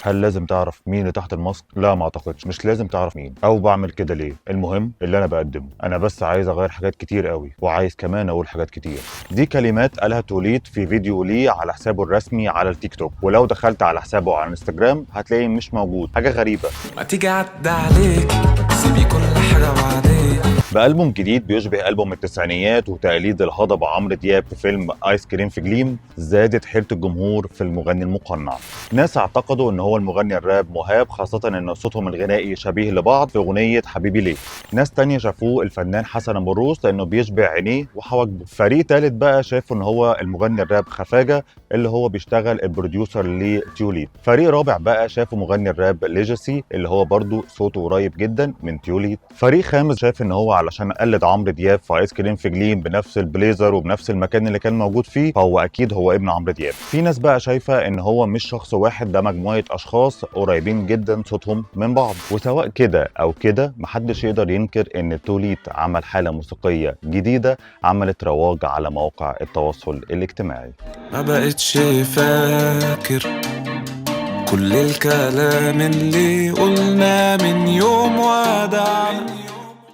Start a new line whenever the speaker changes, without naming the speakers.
هل لازم تعرف مين اللي تحت ال mask؟ لا، ما اعتقدش. مش لازم تعرف مين او بعمل كده ليه. المهم اللي انا بقدمه. انا بس عايز اغير حاجات كتير قوي، وعايز كمان اقول حاجات كتير. دي كلمات قالها توليت في فيديو ليه على حسابه الرسمي على التيك توك، ولو دخلت على حسابه على الانستجرام هتلاقيه مش موجود. حاجة غريبه.
ما تيجي عدى عليك، سيبي كل حاجة بعدين.
بألبوم جديد بيشبه ألبوم التسعينيات وتقليد الهضبة عمرو دياب في فيلم آيس كريم في جليم، زادت حيرة الجمهور في المغني المقنع. ناس اعتقدوا ان هو المغني الراب مهاب، خاصة ان صوتهم الغنائي شبيه لبعض في أغنية حبيبي ليه. ناس تانية شافوه الفنان حسن أبو الروس لأنه بيشبه عينيه وحواجبه. فريق تالت بقى شافوا ان هو المغني الراب خفاجة اللي هو بيشتغل ال producer لتيوليت. فريق رابع بقى شافوا مغني الراب ليجاسي اللي هو برضو صوته قريب جدا من تيوليت. فريق خامس شاف ان هو علشان قلد عمرو دياب في ايس كريم في جليم بنفس البليزر وبنفس المكان اللي كان موجود فيه، فهو اكيد هو ابن عمرو دياب. في ناس بقى شايفه ان هو مش شخص واحد، ده مجموعة اشخاص قريبين جدا صوتهم من بعض. وسواء كده او كده محدش يقدر ينكر ان توليت عمل حاله موسيقية جديدة عملت رواج على مواقع التواصل الاجتماعي.
ما بقتش فاكر كل الكلام اللي قلنا من يوم وداع.